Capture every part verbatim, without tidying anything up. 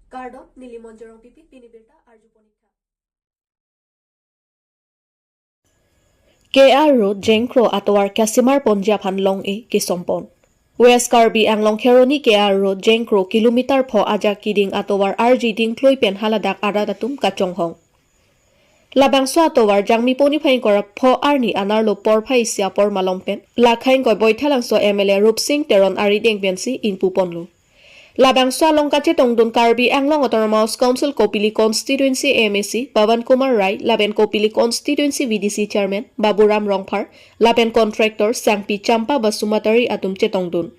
Kardom, neli Monjorong Pipi, pini birta arju ponik tha. K R Road, Jengkro atovar kasimar ponji aphan long-e kesompon. West Karbi Anglong Kheroni K R Road, Jengkro kilometer pho ajak kiding atovar arji dingklui pen haladak arat atum kachonghong. Labangso atovar Jangmi poni phai ingkoi ra pho arni anerlo porphai isi apor malom pen, Lakha ingkoi Boithalangso M L A Rupsing Teron arideng pensi ingpu ponlo. Labangso along kachetongdun Karbi Anglong Autonomous Council Kopili Constituency M A C Pawan Kumar Rai lapen Kopili Constituency V D C Chairman Baburam Rongphar lapen contractor Sangpi Champa Basumatary atum chetongdun.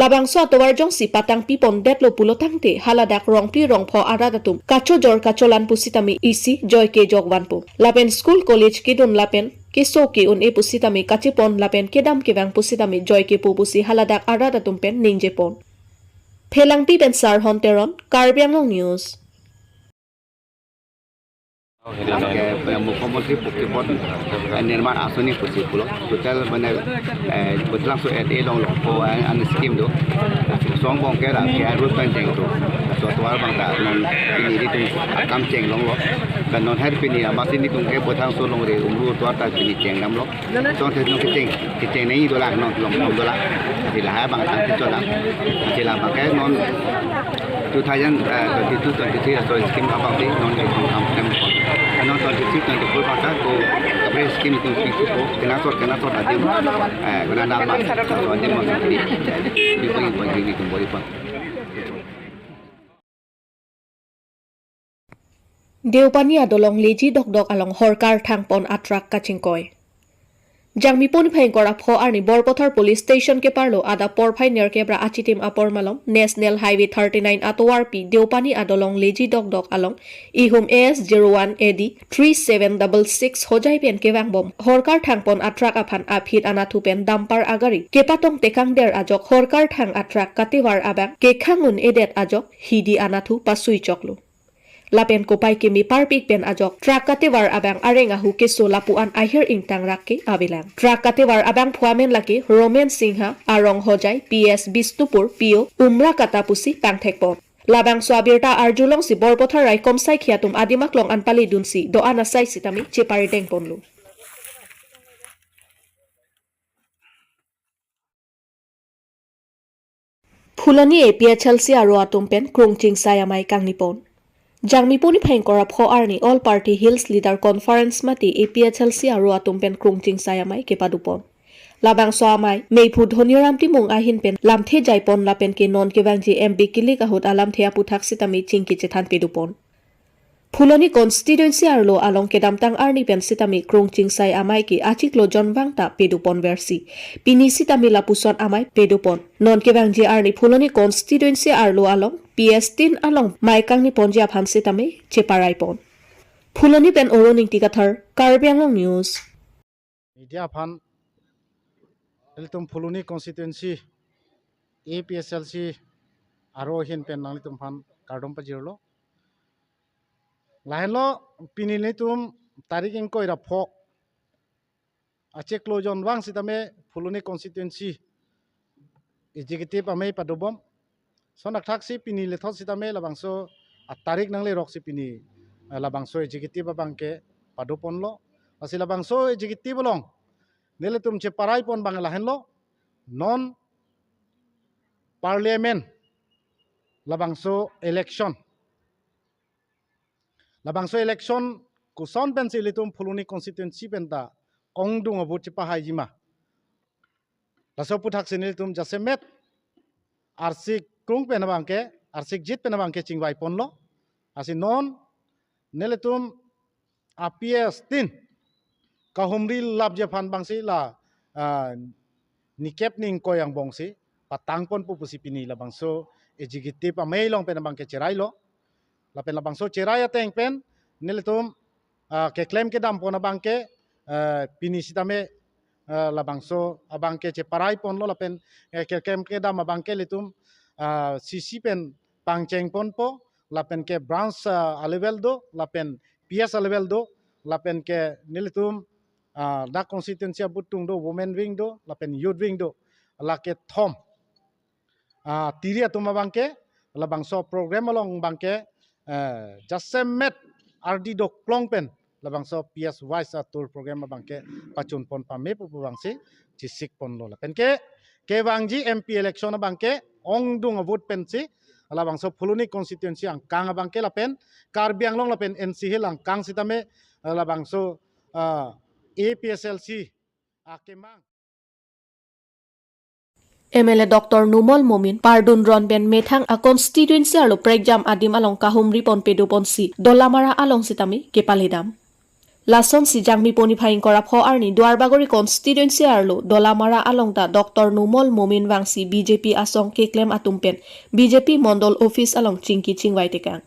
Labangso atovar jongsi patang pipon detlo pulo tangte haladak rongpi rongpho arat atum kachojor kacholan pusitame isi joike jokvan po. Lapen school college kedun lapen keso ke-un-e pusitame kachepon lapen kedam kevang pusitame joike po pusi haladak arat atum pen ningjepon. Phelangpi pen Sarhon Teron, Karbi Anglong News. Ke, eh, Mukhyamantri Pokipot, eh, Nirman Asoni pusi pulo. Total mane, eh, Boithalangso area along lo, po, eh, an scheme do. Song bong ke ra, ke road pen jeng do. So, tovar bang ta, non, pini di tung, akam chenglonglo. Kan non her pini, amat pini tung ke Boithalangso longri, umru tovar ta pini chengdamlo. Song te nong kecheng, kecheng nai dolang, nong long dolang. Sila hai bang tang kecholang. Sila bang ke non two thousand, eh, twenty-two, twenty-three, so scheme abang te non ke kong kam tem. Non twenty-three, twenty-four bang ta ko kapre scheme itu itu ko kena sot, kena sot adim. Eh, kena nama. So adim masih di. Di ko yang pagi di kumbori pa. Deopani adolong leji dokdok along horkar thangpon atruck kachingkoi. Jangmi poni phai ingkoi ra pho arni Borpathar Police Station keparlo adap porphai nerkep ra achitim apor malom National Highway thirty-nine atovarpi Deopani adolong leji dokdok along ihum A S zero one A D three seven double six hojai pen kevangbom horkar thangpon atruck aphan aphit anathu pen dumper agari kepatong tekangder ajok horkar thang atruck katevar abang kekhang un-edet ajok hidi anathu pasui choklo. Lapen kopai keme parpik pen ajok truck katevar abang areng ahu keso lapu-an ahir ingtangrak ke avelang. Truck katevar abangphu amen lake Romen Singha, arong Hojai, P S Bistupur, P O Umrakata pusi pangthekpon. Labangso abirta arjulongsi Borpathar Raikom saikhi atum adim aklong an paledunsi do-an asai sitame cheparidengponlo. Phuloni A P H L C aro atum pen krungching sai amei kangnipon. Jangmi puni phai ingkoi ra pho arni All Party Hills Leader Conference mate A P H L C aro atum pen krungching sai amei kepadupon. Labangso amei meiphu Dhoniram Timung ahin pen lamthe jaipon lapen ke non kevangji M B kilik ahut alamthe aputhak sitame chingki chethan pedupon. Phuloni constituency arlo along kedamtang arni pen sitame krungching sai amei ke achiklo jonvang ta pedupon versi. Pini sitame lapuson amei pedupon. Non kevangji arni Phuloni constituency arlo along P S tin along mei kangniponji aphan sitame cheparaipon. Phuloni pen Oro Ningti Kathar, Karbi Anglong News. Media aphan nelitum Phuloni constituency A P H L C aro ahin pen nanglitum aphan kardom pajirlo. Lahenlo pini nelitum tarik ingkoi ra pho achiklo jonvang sitame Phuloni constituency executive amei padobom. Lason athaksi pini lethot sitame labangso atarik nangleroksi pini, eh, labangso executive abang ke padoponlo. Lasi labangso executive along nelitum cheparaipon abang lahenlo. Non parliament labangso election. Labangso election koson pensi ilitum Phuloni constituency penta kongdung avote chepahaijima. Laso aputhaksi nelitum jasemet arsik krung pen abang ke, arsik jit pen abang ke chingvaiponlo. Lasi non nelitum A P S tin kahumri lapji aphan abangsi la, ah, nikep ningkoi angbongsi patangponpo pusi pini labangso executive amei along pen abang ke cherailo. Lapen labangso cherai ateng pen nelitum, ah, keklem kedampon abang ke, ah, pini sitame, ah, labangso abang ke cheparaiponlo lapen, eh, keklem kedam abang ke ilitum, ah, C C pen pangchengponpo lapen ke branch, ah, a-level do lapen P S a-level do lapen ke nelitum, ah, dak constituency abutung do, women wing do lapen youth wing do, lake thom, ah, tiri atum abang ke labangso program along abangke, eh, jasemet ardi doklong pen labangso P S Wise a-tour program abangke pachunpon pame pu pu abangsi chisikponlo. Lapen ke kevangji M P election abangke ongdung a-vote pensi labangso Phuloni constituency angkang abangke lapen Karbi Anglong lapen N C Hills angkang sitame, eh, labangso, ah, A P H L C akemang. M L A Doctor Numal Momin pardun ron pen methang a-constituency arlo prekjam adim along kahumripon pedoponsi Dolamara along sitame kepaledam. Lasonsi Jangmi poni phai ingkoi ra pho arni Duarbagori constituency arlo Dolamara along ta Doctor Numal Momin vangsi B J P asong keklem atum pen B J P mondol office along chingki chingvai tekang.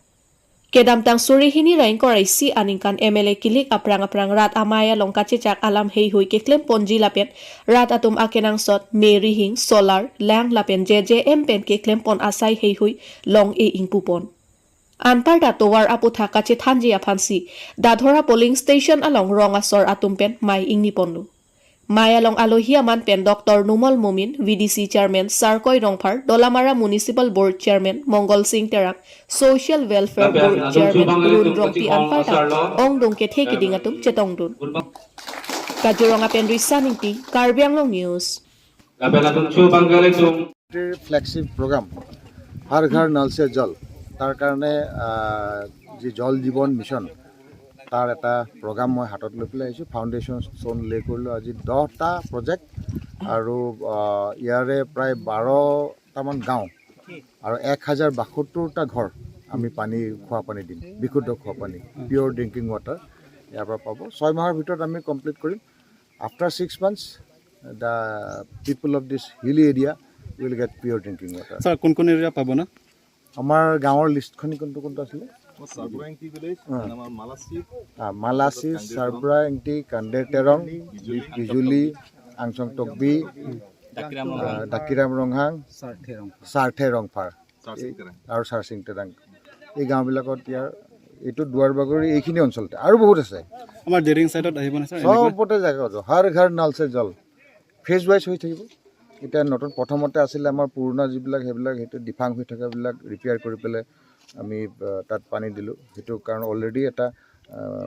Kedamtang suri hini ra ingkoi ra isi aningkan M L A kilik aphrang aphrang rat amei along kachechak alam heihui keklemponji lapen rat atum akenangsot me rihing, solar, lang lapen J J M pen keklempon asai heihui long-e ingpupon. Anparta tovar aputhak kachethanji aphansi Dadhora polling station along rong asor atum pen mei ingniponlo. Mei along alohi aman pen Doctor Numal Momin, V D C Chairman Sarkoi Rongphar, Dolamara Municipal Board Chairman Mongol Sing Terang, Social Welfare Board Chairman Run Rongpi anparta ongdung kethe keding atum chetongdun. Kaziranga pen Risa Ingti, Karbi Anglong News. Lapen atum chu bangkar atum. Flagship programme Har Ghar Nal সে জল, তাৰ কাৰণে, আহ, যি জল জীৱন মিছন, তাৰ এটা প্ৰগ্ৰাম মই হাতত লৈ পেলাই আহিছোঁ। ফাউণ্ডেশ্যন ষ্ট'ন লে কৰিলোঁ আজি দহটা প্ৰজেক্ট আৰু, আহ, ইয়াৰে প্ৰায় বাৰটামান গাঁও আৰু এক হাজাৰ বাসত্তৰটা ঘৰ আমি পানী, খোৱা পানী দিম, বিশুদ্ধ খোৱা পানী, পিয়ৰ ড্ৰিংকিং ৱাটাৰ ইয়াৰ পৰা পাব। ছয় মাহৰ ভিতৰত আমি কমপ্লিট কৰিম। After six months, the people of this hilly area will get pure drinking water. Sir, কোন কোন এৰিয়া পাব না? আমাৰ গাঁৱৰ লিষ্টখন কোনটো কোনটো আছিলে? চাৰবৰা এংটি ভিলেজ, অ। আমাৰ মালাচিত, আ, মালাচিত, কান্দেৰ চাৰবৰা এংটি, কান্দেৰ তেৰং, বিজুলী, বিজুলী, আংচং তকবি, ডাকিৰাম আ, ৰংহাং। ডাকিৰাম ৰংহাং, চাৰ্থে ৰংফাৰ। চাৰ্থে ৰংফাৰ। চাৰচিং এই, তেৰাং। আৰু চাৰচিং তেৰাং। এই গাঁওবিলাকত ইয়াৰ এইটো দুৱাৰবাগৰি এইখিনি অঞ্চলতে আৰু বহুত আছে। আমাৰ ডেৰিং চাইডত আহিব নে ছাৰ? এনেকুৱা? চবতে জেগা আছে। হৰ ঘৰ নল সে জল। ফেজ ৱাইজ হৈ থাকিব। এতিয়া নতুন প্ৰথমতে আছিলে আমাৰ পুৰণা যিবিলাক, সেইবিলাক সেইটো ডিফাং হৈ থকাবিলাক ৰিপেয়াৰ কৰি পেলাই আমি, আহ, তাত পানী দিলোঁ। সেইটো কাৰণ অলৰেডি এটা, আহ,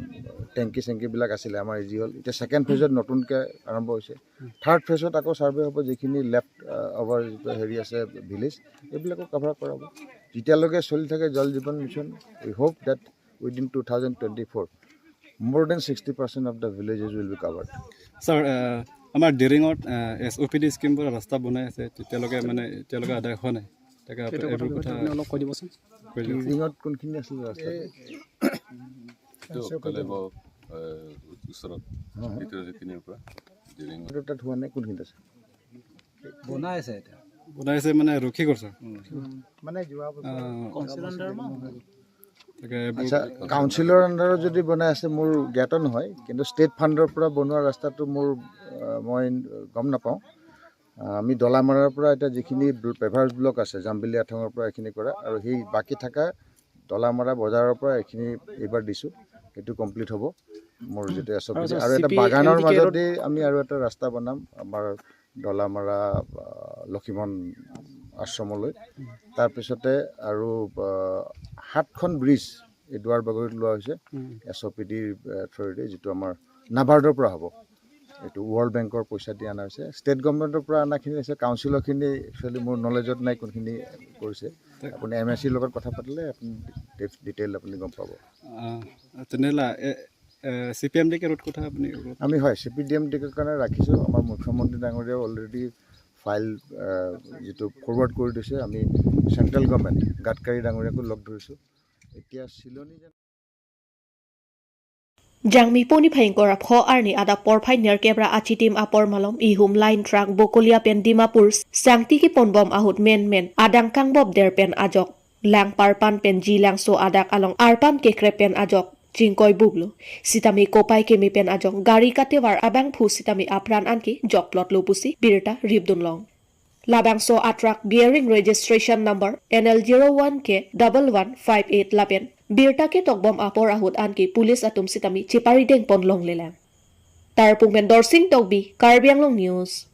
টেংকি চেংকিবিলাক আছিলে আমাৰ ইজি হ'ল। এতিয়া ছেকেণ্ড ফেজত নতুনকৈ আৰম্ভ হৈছে। থাৰ্ড ফেজত আকৌ ছাৰ্ভে হ'ব, যিখিনি লেফ্ট, আহ, অভাৰ যিটো হেৰি আছে ভিলেজ, এইবিলাকো কভাৰ কৰাব। যেতিয়ালৈকে চলি থাকে জল জীৱন mission, we hope that within two thousand twenty-four, more than sixty percent of the villages will be covered. Sir, আহ, আমাৰ ডেৰিঙত, আহ, এছ অ' পি ডি স্কিমবোৰ ৰাস্তা বনাই আছে, তেতিয়ালৈকে মানে এতিয়ালৈকে আদায় হোৱা নাই। তাকে আপ-, সেইটো কথা এইবোৰ কথা বিষয়ে আপুনি অলপ কৈ দিবচোন। কৈ দিয়ক। ডেৰিঙত কোনখিনি আছিলে ৰাস্তা? এইটো কলেবৰ, আহ, ওচৰত, হা, হা। ভিতৰত সেইখিনিৰ পৰা ডেৰিঙত। এইটো তাত হোৱা নাই, কোনখিনিত আছে? বনাই আছে এতিয়া। বনাই আছে মানে ৰখি গ'ল ছাৰ। উম। মানে যোৱা বছৰ আহ, কাউন্সিল আণ্ডাৰ মান। তাকে এইবোৰ আচ্ছা, কাউন্সিলৰ আণ্ডাৰত যদি বনাই আছে মোৰ জ্ঞাত নহয়, কিন্তু ষ্টেট ফাণ্ডৰ পৰা বনোৱা ৰাস্তাটো মোৰ, আহ, মই গম নাপাওঁ। আহ, আমি ডলামাৰাৰ পৰা এতিয়া যিখিনি ব্ল-, পেভাৰ্ছ ব্লক আছে, জাম্বিলি আথঙৰ পৰা এইখিনি কৰা, আৰু সেই বাকী থকা ডলামাৰা বজাৰৰ পৰা এইখিনি এইবাৰ দিছোঁ, সেইটো কমপ্লিট হ'ব মোৰ যিটো এছ অ' পি। আৰু ছাৰ, আৰু এটা চি পি বাগানৰ এম ডি কে ৰোড মাজেদি আমি আৰু এটা ৰাস্তা বনাম, আমাৰ ডলামাৰা, আহ, লক্ষীমন আশ্ৰমলৈ। তাৰপিছতে আৰু, আহ, সাতখন ব্ৰিজ এই দুৱাৰবাগৰিত লোৱা হৈছে উম। এছ অ' পি ডিৰ, আহ, থ্ৰুৱেদি, যিটো আমাৰ নাবাৰ্ডৰ পৰা হ'ব। এইটো ৱৰ্ল্ড বেংকৰ পইচা দি অনা হৈছে, ষ্টেট গভৰ্ণমেণ্টৰ পৰা অনাখিনি হৈছে, কাউন্সিলৰখিনি একচুৱেলি মোৰ নলেজত নাই কোনখিনি কৰিছে। তাক- আপুনি এম এ চিৰ লগত কথা পাতিলে আপুনি ডি-, ডিটেইল আপুনি গম পাব। আহ, তেনেহ'লে, এ, এ, C P M D K road কথা আপুনি ক'ত? আমি, হয়, C P D M D K কাৰণে ৰাখিছোঁ। আমাৰ মুখ্যমন্ত্ৰী ডাঙৰীয়াও অলৰেডি ফাইল, আহ, যিটো ফৰৱাৰ্ড কৰি দিছে, আমি চেণ্ট্ৰেল গভৰ্ণমেণ্ট, গাডকাৰী ডাঙৰীয়াকো লগ ধৰিছোঁ। এতিয়া চিলনী যেন Jangmi poni phai ingkoi ra pho arni adap porphai nerkep ra achitim apor malom ihum line truck Bokolia pen Dimapur sangti keponbom ahut menmen adang kangbop der pen ajok, lang parpan pen ji langso adak along arpan kekrep pen ajok chingkoi buklo. Sitame kopai keme pen ajok gari katevar abangphu sitame apran anke jokplotlo pusi birta ripdunlong. Labangso a-truck bearing registration number N L zero one K double one five eight lapen birta ketokbom apor ahut anke police atum sitame cheparidengpon longlelang. Tarpung pen Dorsing Tokbi, Karbi Anglong News.